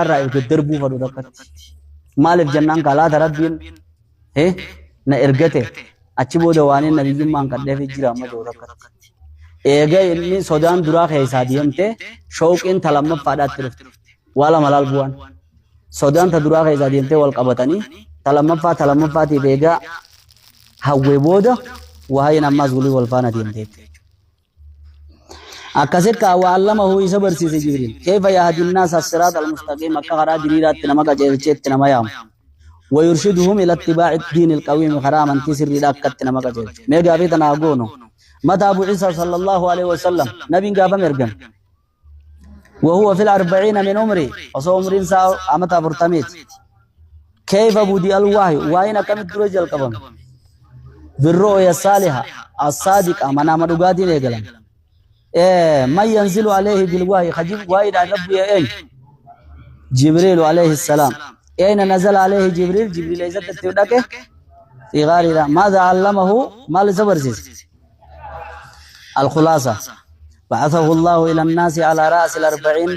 irraa if daddarbuu fadhu takkatti. Maaliif jennaan kalaata Rabbiin na ergate achi booda waan inni nabiyyummaan kadheef jira amma jiru takkatti. Eega inni sodaan duraa keessaa deemte shooqiin ta lammaffaadhaatti dhufte. Waa lama laal bu'aan. Sodaan ta duraa keessaa deemtee wal qabatanii ta lammaffaa ta lammaffaatiif eegaa hawwee booda wahayin ammaas waliin wal faana deemte jechuudha. Akkasi kaa wa allamahu isa barsiise Jibriil. Kayfa yahdi nnaasa as-siraata al-mustaqiim akka karaa diriiraatti nama qajeelchee itti nama yaamu. Wa yurshiduhum ila ittibaa'i diini al-qawiimi karaa amantii sirriidha akka itti nama qajeelchu. Mee gaafii tana haa goonu. Mataa bu'isa sallallahu alaihi wasallam nabiin gaafam ergame. وهو في الأربعين من عمري osoo umriin isaa amata afurtamiiti. كيف بدأ الوحي وين كم درجة القبم بالرؤيا الصالحة الصادقة منام dhugaatiin eegalan. من ينزل عليه بالوحي خجيب وايد عن ربي أين جبريل عليه السلام. أين نزل عليه جبريل؟ جبريل إذا تتودك في غار. ماذا علمه؟ ما لسبرسيس. الخلاصة بعثه الله إلى الناس على رأس الأربعين.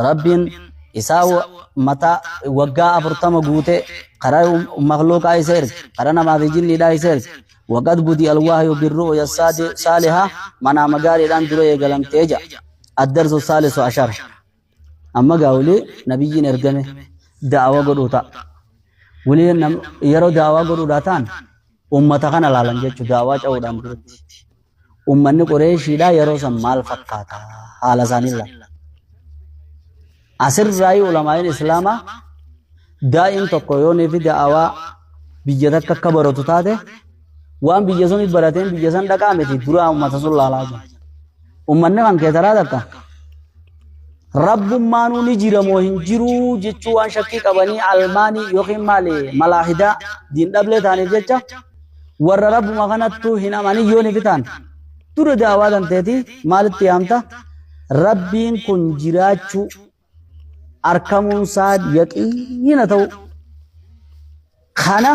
رب إساو متى وقع أفرتم قوته قرأ مخلوق أيسير قرأنا ما في جن لا يسير. وقد بدي الوحي بالرؤيا الصالحة منا مقاري لان درو يقلم تيجا. الدرس الثالث عشر. أما قولي نبيين ارقمه دعوة قدوتا ولي يرو دعوة قدوتا تان أمة كان لالن جيتشو دعوة أودان درتي. Ummanni Qureeshiidhaa yeroo san maal fakkaata haala isaanii laala. Asirraayi ulamaa'iin Islaamaa daa'im tokko yoo fi da'awaa biyya takka akka baratu taate waan biyya sun barateen biyya san dhaqaa miti dura ummata sun laalaa jiru. Ummanni kan kee taraa takka rabbummaanuu ni jira moo hin jiruu jechuu waan shakkii qabanii almaanii yookiin maali malaahidaa diin dhablee ta'aniif jecha warra rabbuma kanattuu hin amanin yoo ni fitaan dura da'awaa tanteeti maalitti yaamta rabbiin kun jiraachuu arkamuunsaa yaqiina ta'u kana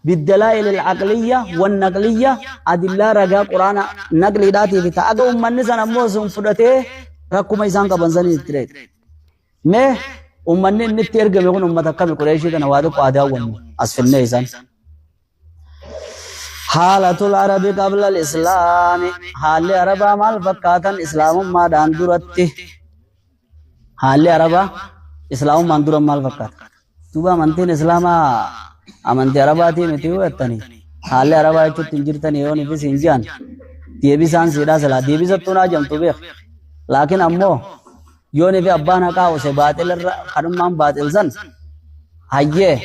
بالدلائل العقلية والنقلية أدلة رجاء قرآن نقل داتي في تأجا أمني سن أمو سن فدته ركما إنسان كبنزني تريد ما أمني نتير جمعون أمة كم قريشي تنوادو قادا ون أسفلنا إنسان. حالة العرب قبل الإسلام حال العرب مال فكاتا إسلام ما دان درتي حال العرب إسلام ما در مال فكاتا توبا منتين إسلام amantii Arabaatii miti yoo jettanii haalli Arabaa jechuutti hin jirtanii yoo nifis hin ji'an deebisaan siidhaa silaa deebisattuu naa jamtu beek. Laakiin ammoo yoo nifi abbaan haqaa use baaxil irra kanummaan baaxil san hayyee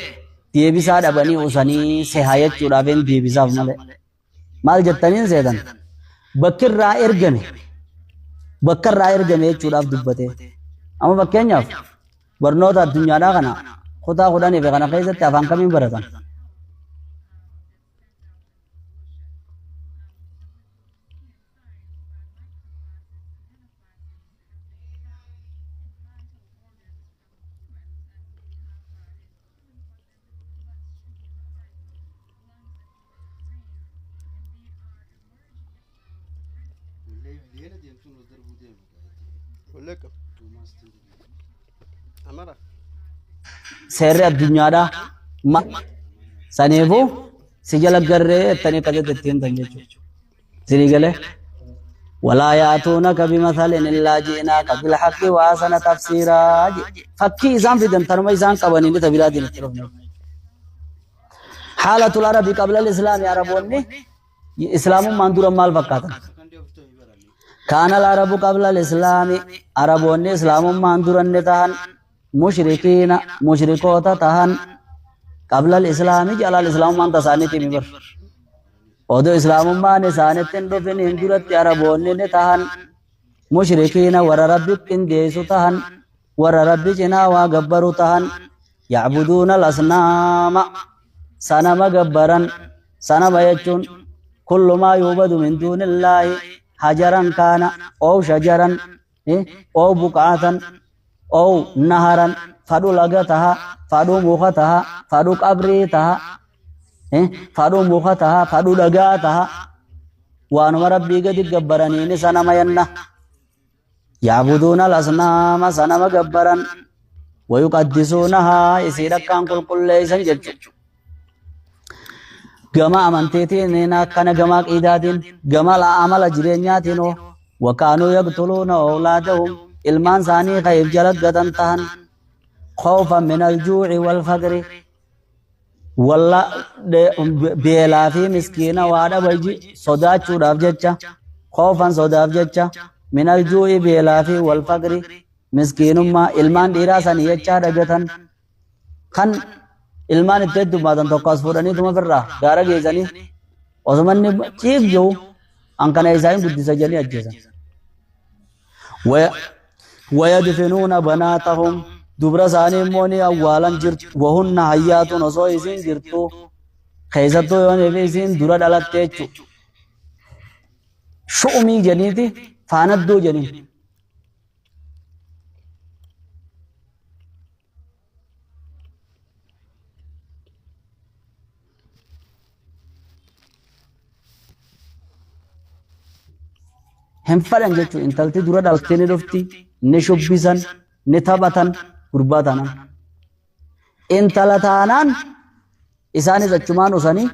deebisaa dhabanii usanii seha jechuudhaaf hin deebisaaf malee. Maal jettaniin seetan bakki irraa ergame bakka irraa ergame jechuudhaaf dubbate. Amma fakkeenyaaf barnoota addunyaadhaa kana kutaa 10 fi kana keessatti afaan kamiin baratan? Seerri addunyaadhaa ma saniifuu si jala garree jettanii akkasitti ittiin tan jechuudha. Isinii galee? Walaa yaatuunaka bimathalin illaa ji'inaaka bilhaqqi wa ahsana tafsiiraa jedhe. Fakkii isaan fidan tanuma isaan qabaniin ta biraatiin itti dhufne. Haalatul Arabi qabla islaami Araboonni islaamummaan dura maal fakkaatan? Kaana al-Arabu qabla islaami Araboonni islaamummaan dura ni tahan mushrikiina mushrikoota tahan qabla islaami jalaal islaamummaan tasaaniitii mi bar. Odoo islaamummaan isaanitti hin dhufiniin duratti Araboonni ni tahan mushrikiina warra Rabbi qindeessu tahan warra Rabbi cinaa waa gabbaru tahan ya'buduuna al-asnaama sanama gabbaran. Sanama jechuun kullu maa yuubadu min duunillaahi hajaran kaana ow shajaran ow buqaatan ow naharan fadhu laga taha fadhu muka taha fadhu qabrii taha fadhu muka taha fadhu dhagaa taha waanuma Rabbii gadi gabbaraniini sanama yenna. Ya'buduuna al-asnaama sanama gabbaran. Wayuqaddisuunahaa isii dhakkaan qulqulleeysan jechu. Gama amantiitiin akkana gama aqiidaatiin gama amala jireenyaatiin hoo wakaanuu yaqtuluuna awlaadahum ilmaan isaanii kayif jala gatan tahan khawfan min aljuuci walfaqri walla beelaa fi miskiina waa dhaba sodaachuudhaaf jecha khawfan sodaaf jecha min aljuu'i beelaa fi walfaqri miskiinummaa ilmaan dhiiraa sanii jechaa dhagatan kan ilmaan itti heddummaatan tokko as fuudhanii tuma firraa gaara geessanii osuma inni ciif jiru an kana isaa hin guddisa jedhanii ajjeesan. Wayadfinuuna banaatahum dubra isaanii immoo ni awwaalan jirtu wahunna hayyaatuun osoo isiin jirtu keessattuu yoo fi isiin dura dhalatte jechuudha. Shu'umii jedhaniiti faanaddoo jedhaniin. Hin fadhan jechuun intalti dura dhaltee ni dhufti, ni shubbisan, ni taphatan gurbaa taanaan. Intala taanaan isaanis achumaan usanii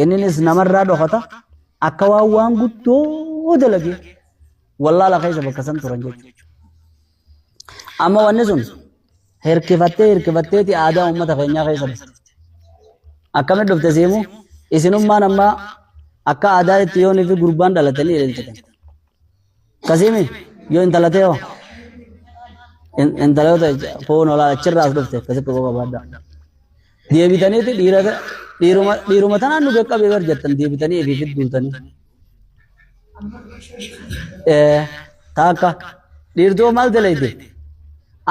inninis namarraa dhokata akka waan waan guddoo dalagee wallaala keessa bakka san turan jechuudha. Amma wanni sun hirkifattee hirkifatteeti aadaa uummata keenyaa keessa dhufte. Akkamitti dhufte siimu isinummaan amma akka aadaa itti yoonii fi gurbaan dhalatanii ililchitan. Akkasiimi yoo intala ta'e hoo intala yoo ta'e foon olaa achirraa as dhufte akkasitti qofa qabaadhaa. Deebitaniiti dhiira dhiiruma dhiiruma tanaan nu qaqqabee bar jettan deebitanii ifii fidduutanii. Taakka dhiirtoo maal dalayde?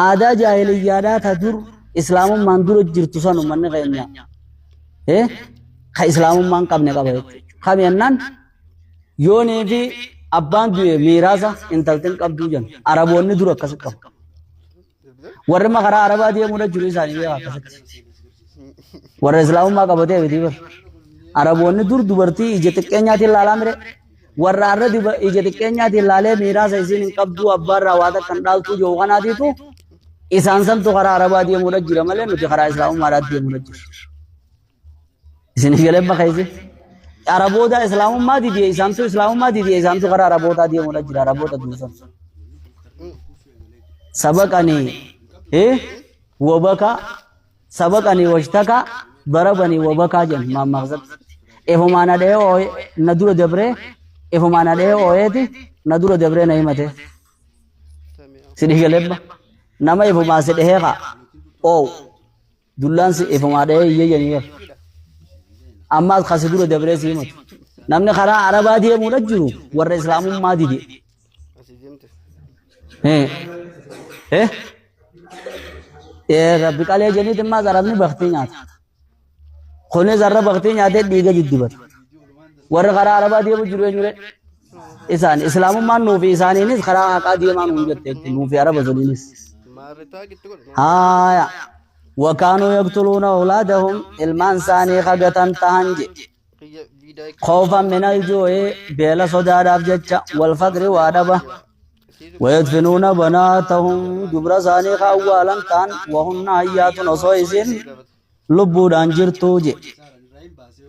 Aadaa jaahiliyyaadhaa ta dur islaamummaan dura jirtu san uummanni keenya ka islaamummaan qabne qaba jechuudha. Kami jennaan yoonii fi abbaan du'e miiraasa intaltin qabduu jenna. Araboonni dur akkasi qabu. Warri amma karaa Arabaa deemuudha jiru isaanii beekaa akkasitti. Warra Islaamummaa qabatee miti bar. Araboonni dur dubartii ija xiqqeenyaatiin laalaa mire. Warra har'a ija xiqqeenyaatiin laalee miiraasa isiin hin qabduu abbaarraa waa takka hin dhaaltuu jiru kanaatiitu isaan santu karaa Arabaa deemuudha jira malee nuti karaa Islaamummaadhaa deemuudha jira. Isin galee bakka Araboota Islaamummaa didee isaantu Islaamummaa didee isaantu karaa Arabootaa deemuudha jira Araboota duusan. Sabaqanii wabaka sabaqanii washtaka darabanii wabakaa jedhan maammaksatti. Ifumaa na dhahee ooye na dura dabree ifumaa na dhahee ooyeeti na dura dabree na himate. Sidhi galee nama ifumaa si dhahee kaa oowu. Dullaan si ifumaa dhahee iyyee jedhanii bar. Ammaas kasi dura dabree si himatu. Namni karaa Arabaa deemuudha jiru warra Islaamummaa dide. Eh. Eh. Eh rabbi qalee jeniit immaas Arabni baktii nyaata. Kunis har'a baktii nyaatee dhiiga diddibata. Warra karaa Arabaa deemu jiru eenyure? Isaan Islaamummaan nuufi isaaniinis karaa haqaa deemaa nuun jetteetti nuufi Araba suniinis. Haaya. Wakaanuu yaqtuluuna awlaadahum ilmaan isaanii hagatan tahan je. Khawfan min aljuu'i beela sodaadhaaf jecha wal faqri waa dhaba. Wayadfinuuna banaatahum dubra isaanii ka awwaalan ta'an wahunna hayyaatun osoo isin lubbuudhaan jirtuu je.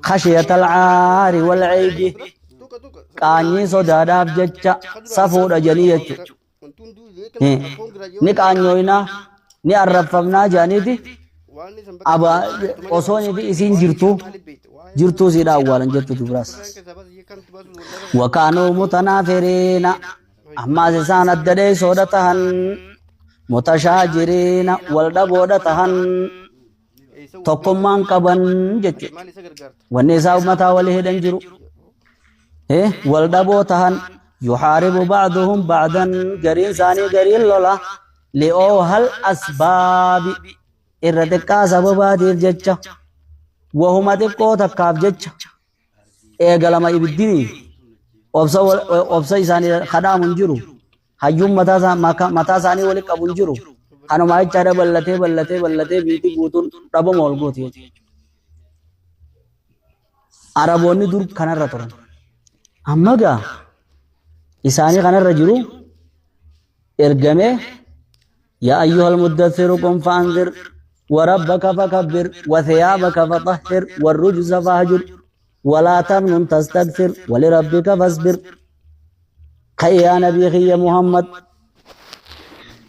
Khashiyatal aari wal ceeybi qaanyii sodaadhaaf jecha safuudha jedhanii jechuudha. Ni qaanyooynaa ni arrabfamnaa jedhaniiti aba osoo fi isiin jirtuu jirtuu siidha awwaalan jechuu dubraas. Wakaanuu mutanaafiriina ammaas isaan adda dheeysoodha tahan mutashaajiriina wal dhaboodha tahan tokkummaan qaban jechuudha. Wanni isaa ummataa wali hidhan jiru. Wal dhaboo tahan yuhaaribu ba'duhum ba'dan gariin isaanii gariin lola li'oohal asbaabi irra xiqqaa sababaatiif jecha wahuma xiqqoo takkaaf jecha eegalama ibiddini obsa obsa isaanii kadhaamu hin jiru hayyuun mataa isaanii wali qabu hin jiru kanuma jechaadha ballatee ballatee ballatee biitti guutuun dhabama ol gooti jechuudha. Araboonni dur kanarra turan. Amma gaa isaanii kanarra jiru ergamee Yaa ayyuhal muddathiru qum fa'anzir warabbaka fakabbir wathiyaabaka faxahhir warrujza fahjur walaa tamnun tastakthir walirabbika fasbir. Ka'i yaa nabii kiyya Muhammad,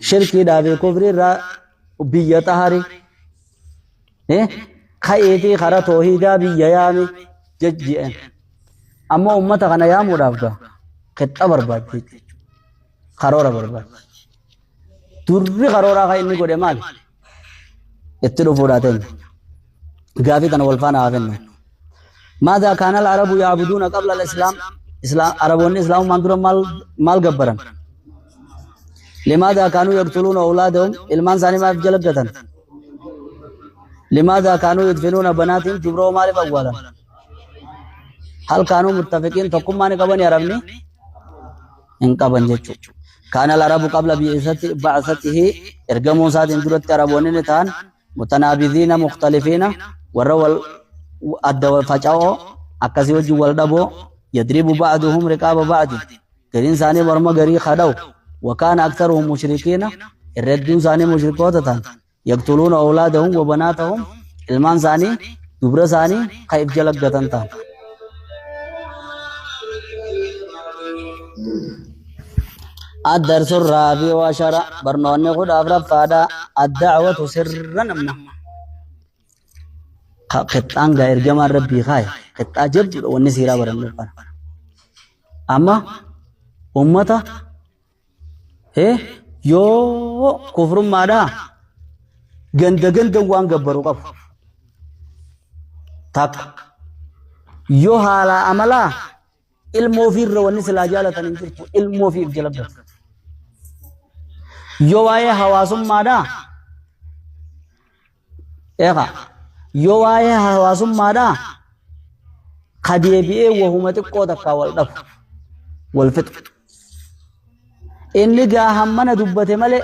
shirkiidhaa fi kufrii irraa biyya xahari, ka'iitii kara toohiidaa biyya yaami jejji'een. Ammoo ummata kana yaamuudhaaf gaa qixxa barbaaddi jechuudha. Karoora barbaaddi. Durri karooraa kan inni godhe maali? Itti dhufuudhaa teenya. Gaafii tana wal faana haa fennu. Maadhaa kaana al-arabu ya'buduuna qabla al-islaam? Islaam Araboonni islaamummaan dura maal maal gabbaran? Limaadaa kaanuu yaqtuluuna awlaadahum? Ilmaan isaanii maaf jala gatan? Limaadaa kaanuu yudfinuuna banaatiin? Dubroo maaliif awwaalan? Hal kaanuu muttafiqiin? Tokkummaa ni qabani Arabni? Hin qaban jechuudha. Kaana al-arabu qabla bi'isati ba'satihi, ergamuu isaatiin duratti Araboonni ni ta'an mutanaabiziina mukhtalifiina, warra wal adda wal faca'oo akkasii wajjin wal dhaboo, yadribu ba'duhum riqaaba ba'di, gariin isaanii morma garii kadha'u, wa kaana aktharuhum mushrikiina, irra hedduun isaanii mushrikoota ta'an, yaqtuluuna awlaadahum wa banaatahum, ilmaan isaanii dubra isaanii ka if jala gatan ta'an. الدرس الرابع عشر برنوني خد أفرفادا الدعوة سرا. أما qixxaan gaa ergamaan rabbii kaaya qixxaa jabduudha wanni siiraa barannu kana. Amma ummata yoo kufrummaadhaa ganda ganda waan gabbaru qabu takka, yoo haalaa amalaa ilmoo ofiirra wanni silaa jaalatan hin jirtu, ilmoo ofiif jala gatu. Yoo waa'ee hawaasummaadhaa eegaa, yoo waa'ee hawaasummaadhaa ka deebi'ee wahuma xiqqoo takkaa wal dhabu wal fixu. Inni gaa hammana dubbate malee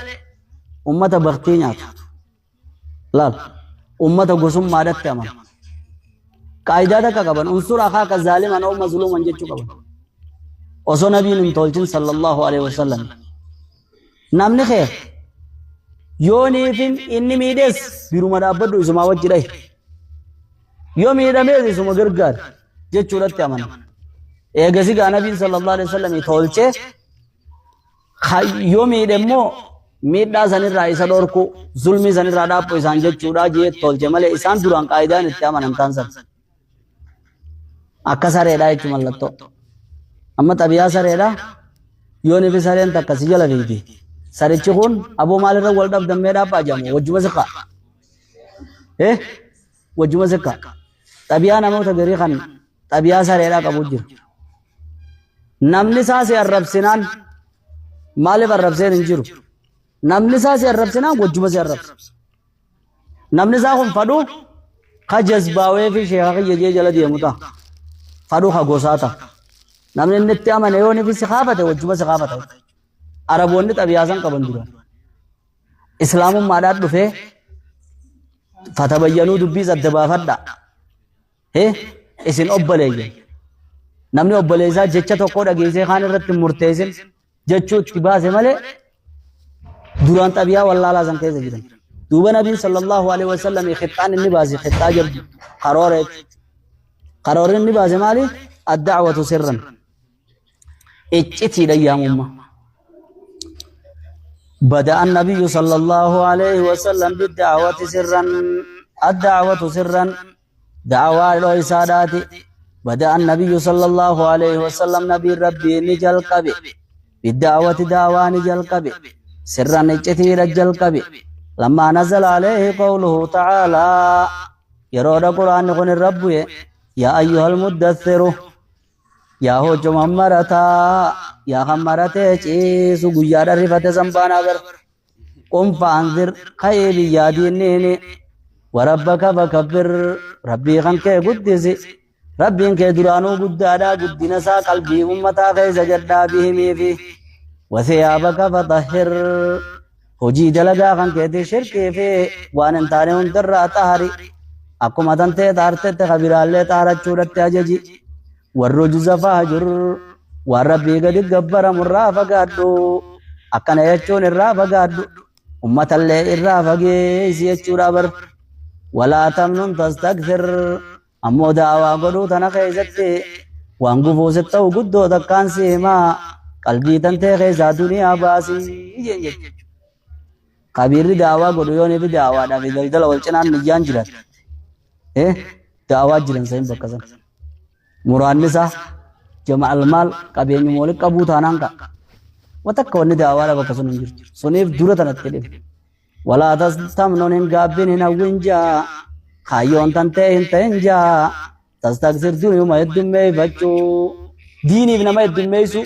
ummata baktii nyaatu. Laal, ummata gosummaadhatti amanu. Qaayidaa takka qaban, unsur akaaka zaaliman oo mazluuman jechuu qaban. Osoo nabiin hin tolchin sallallahu alaihi wasallam. Namni kee yoo niifin inni miidhees biruma dhaabbadhu, isumaa wajji dhahi. Yoo miidhamees isuma gargaari jechuudhatti amana. Eegasi gaa nabiin sallallahu alaihi wasallam tolchee yoo miidhe immoo miidhaa sanirraa isa dhorku, zulmii sanirraa dhaabbu isaan jechuudha jee tolche malee, isaan duraan qaayidaan itti amanan taan san. Akka sareedhaa jechuun mallattoo. Amma xabiyaa sareedhaa yoo nifi sareen takka si jala fiigdi. Sarichi kun aboo maalirra wal dhabdan mee dhaabbaa jedhamu wajjuma siqaa. Wajjuma siqaa. Xabiyaa namoota garii kan xabiyaa sareedhaa qabu jira. Namni isaa si arrabsinaan maaliif arrabseen hin jiru. Namni isaa si arrabsinaan wajjuma si arrabsa. Namni isaa kun fadhu ka jazbaawee fi sheeka kiyya jee jala deemu ta'a. Fadhu ka gosaa ta'a. Namni inni itti amane yoo inni si kaafate wajjuma si kaafata. Araboonni xabiyaa san qaban dura. Islaamummaadhaan dhufee fatabayyanuu, dubbiis adda baafadha. Isin obboleeyyan. Namni obboleessaa jecha tokko dhageessee kaan irratti hin murteessin jechuu itti baase malee duraan xabiyaa wallaalaa san keessa jiran. Duuba nabiin sallallahu alaihi wasallam qixxaan inni baase qixxaa jabdu karoora jechuudha. Karoorri inni baase maali? Ad-da'watu sirran. Iccitiidha yaamummaa. بدأ النبي صلى الله عليه وسلم بالدعوة سرا. الدعوة سرا، دعوة الويسادات. بدأ النبي صلى الله عليه وسلم، نبي ربي نجل قبي، بالدعوة، دعوة نجل قبي، سرا، نجتي رجل قبي، لما نزل عليه قوله تعالى، يرود قرآن كن الرب، يا أيها المدثر، yaa hojjo mammarataa, yaa kan maratee ciisu guyyaadha rifate sanbaan agar, qum fa'anzir, ka'ee biyyaa diinniini, warabbaka fakabbir, rabbii kan kee guddisi, rabbiin kee duraanuu guddaadha, guddina isaa qalbii ummataa keessa jedhaa bihimiifi, wasiyaabaka faxahhir, hojii dalagaa kan keetii shirkii fi waan hin taane hundarraa xahari, akkuma tantee xaartetti kabiraallee xaarachuudhatti ajaji, warrujuza fahjur, waan rabbii gadi gabbaramu irraa fagaadhu, akkana jechuun irraa fagaadhu. Ummatallee irraa fageessi jechuudha bar. Walaa tamnun tastakthir ammoo da'awaa godhuu tana keessatti waan gufuu sitti ta'u guddoo takkaan si himaa qalbii tantee keessaa duniyaa baasii jeen jechuudha. Kabiirri da'awaa godhu yoo nifi da'awaadhaa fi daldala wal cinaan niyyaan jiraate. Eh da'awaa jiran sahin bakka san. Muraanni isaa jama'al maal qabeenyuma walitti qabuu taanaan ka'a. Watakka wanni da'awaadha bakka sun hin jirtu. Suniif dura tanatti dhibbe. Walaa tastamnuun hin gaabbin hin hawwin jaa. Kaayyoon tantee hin ta'in jaa. Tastaksir duniyuma heddummeeffachuu. Diiniif nama heddummeessu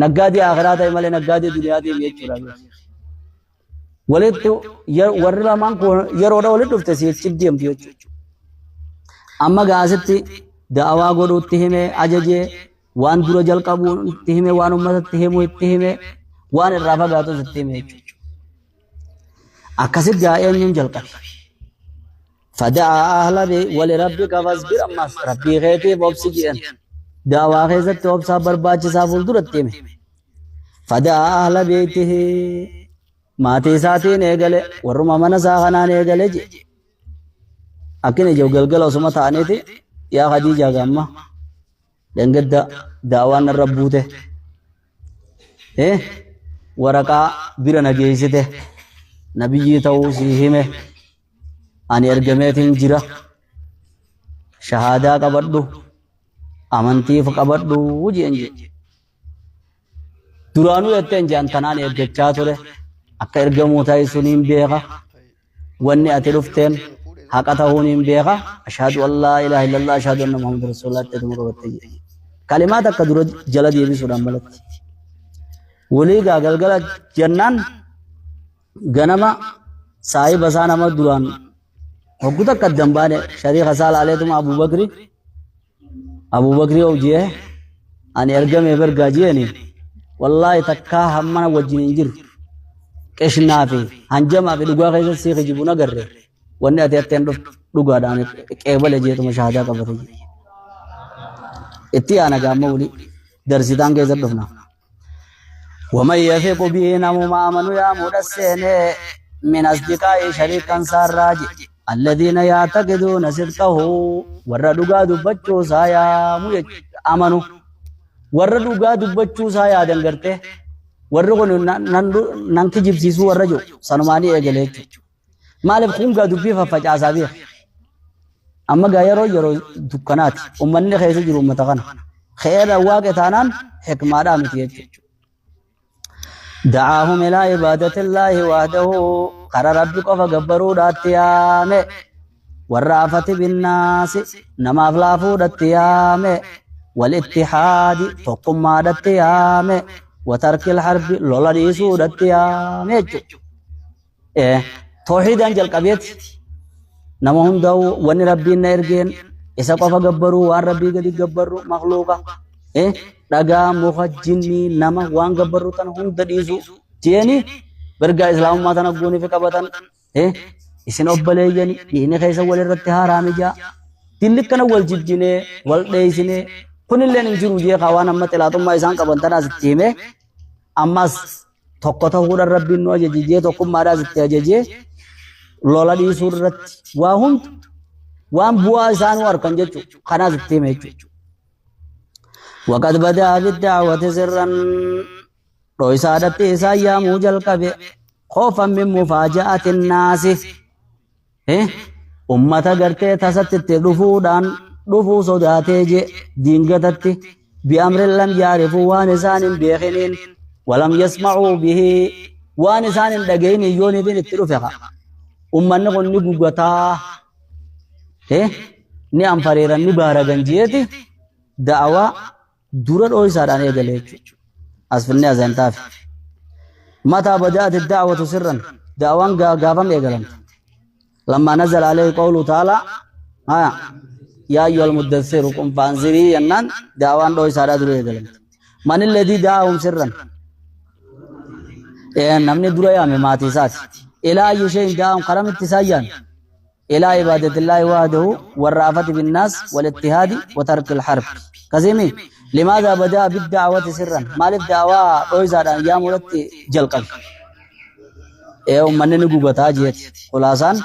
naggaadii akhiraa ta'e malee naggaadii duniyaatiif jechuudha. Walitti warri lamaan kun yeroodha walitti dhufte si'achi deemtu jechuudha. Amma gaasitti da'awaa godhuutti himee ajajee waan dura jalqabuu itti hime waan uummatatti himu itti hime waan irraa fagaatus itti hime jechuudha. Akkasitti gaa eenyuun jalqabe. Fada'aa ahla walirabbika fasbir ammas rabbii keetiif obsi jedhan. Da'awaa keessatti obsaa barbaachisaa fuulduratti hime. Fada'aa ahla beeytihi maatii isaatiin eegale warruma mana isaa kanaan eegale jedhe. Akkina jiru galgala osuma ta'aniiti yaa Khadiijaa gaamma dheengadda da'awaan narra buute. Waraqaa bira na geessite nabiyyii ta'uu sii hime ani ergameetiin jira shahaadaa qabadhu amantiif qabadhu jeen jedhe. Duraanuu jetteen jean tanaan eeggachaa ture akka ergamuu ta'e suniin beeka wanni ati dhufteen haqa ta'uun hin beeka ashhadu an laa ilaaha illallah ashhadu anna muhammad rasulullah jettee qabatte jedhe. Kalimaa takka dura jala deebisuudhaan malatti. Walii gaa galgala jennaan ganama saahiba isaa nama duraan hoggu takka adda hin baane shariika isaa laaleetuma Abubakri Abubakri yoo jee ani ergamee bergaa jeeni wallaahi takkaa hammana wajjin hin jiru qishnaa fi hanjamaa fi dhugaa keessatti sii kijibu nagarre wanni ati atteen dhuftu dhugaadhaan qeebale jeetuma shahaadaa qabate jedhe. Itti aana gaamma wali darsitaan keessa dhufna. ومن يثق به نمما أمنوا يا مدسين من أصدقاء شريكا ساراج الذين يعتقدون صدقه ور دغا دبچو سايا أمنوا ور دغا دبچو سايا دنگرته ور كن نن kijibsiisuu warra jiru sanumaanii eegale jechuudha. Maaliif kun gaa dubbii faffacaasaa beeka. Amma gaa yeroo yeroo dukkanaati. Uummanni keessa jiru uummata kana. Xeera waaqa taanaan hikmaadhaa miti jechuudha. Da'aahum ilaa ibaadatillahi wahdahu kara rabbi qofa gabbaruudhaatti yaame. Warra afati binnaasi namaaf laafuudhaatti yaame. Wal ittihaadi tokkummaadhaatti yaame. Watarkil harbi lola dhiisuudhaatti yaame jechuudha. Tooxiidhaan jalqabeeti nama hundaa'u wanni rabbiin na ergeen isa qofa gabbaruu waan rabbii gadi gabbarru makluuqa dhagaa muka jinnii nama waan gabbarru tana hunda dhiisu jeeni bergaa islaamummaa tana guuniif qabatan isin obboleeyyani dhiini keessa wal irratti haaraami jaa dilli kana wal jibbinee wal dheeysinee kunilleen hin jiru jee waan amma xilaatummaa isaan qaban tanaas itti himee ammas tokko ta'uudhaan rabbiin nu ajaje jee tokkummaadhaas itti ajajee lola dhiisuu irratti waa hundi waan bu'aa isaanuu arkan jechuudha. Kanaas itti hime jechuudha. وقد بدأ بالدعوة سرا dhoysaadhatti isaan yaamuu jalqabe خوفا من مفاجأة الناس ummata gartee tasatti itti dhufuudhaan dhufuu sodaatee je diingatatti بأمر لم يعرفوا waan isaan hin beekiniin ولم يسمعوا به waan isaan hin dhagayinin yooniifin itti dhufe qa ummanni kun ni gugataa ni anfariiran ni baaragan jeeti da'awaa dura dhooysaadhaan eegale jechuudha. As finnee azantaafi. متى بدأت الدعوة سرا da'awaan gaafam eegalamte. لما نزل عليه قوله تعالى ها يا أيها المدثر قم فأنذر jennaan da'awaan dhooysaadhaa dura eegalamte. من الذي دعاهم سرا namni dura yaame maatii isaati. إلى أي شيء دعاهم karamitti isaan yaame. إلى عبادة الله وحده والرأفة بالناس والاتحاد وترك الحرب. كزيمي لماذا بدأ بالدعوة سرا؟ مالف دعوة رويزا يا مولتي جلقل. Ee ummanni ni gubataa jeeti. Khulaasaan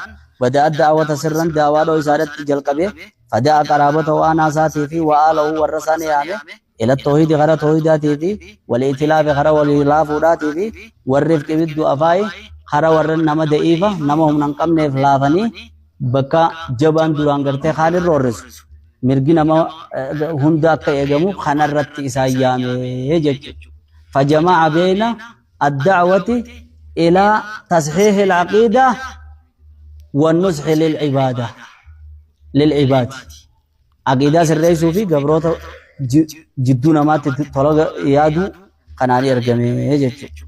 bada'a da'awata sirran da'awaa dhoysaadhatti jalqabe fada'a qaraabata waan isaatii fi wa'aalahu warra isaan yaame ila tawhiidi kara tawhiidaatii fi wal-itilaafi kara walii laafuudhaatii fi warriif qibiddu afaayi kara warra nama da'iifa nama humna hin qabneef laafanii bakka jabaan duraan gartee kaan irra horrisu mirgi nama hunda akka eegamu kanarratti isaan yaame jechuudha. Fajama'a beeyna الدعوة إلى تصحيح العقيدة والنصح للعبادة للعباد عقيدة سريسو في قبروت جدو نمات طلق يادو قناني أرقمي جتشو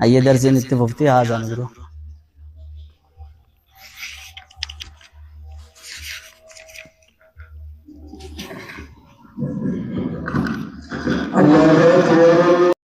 أي درس اتفقتي هذا نقوله. الله.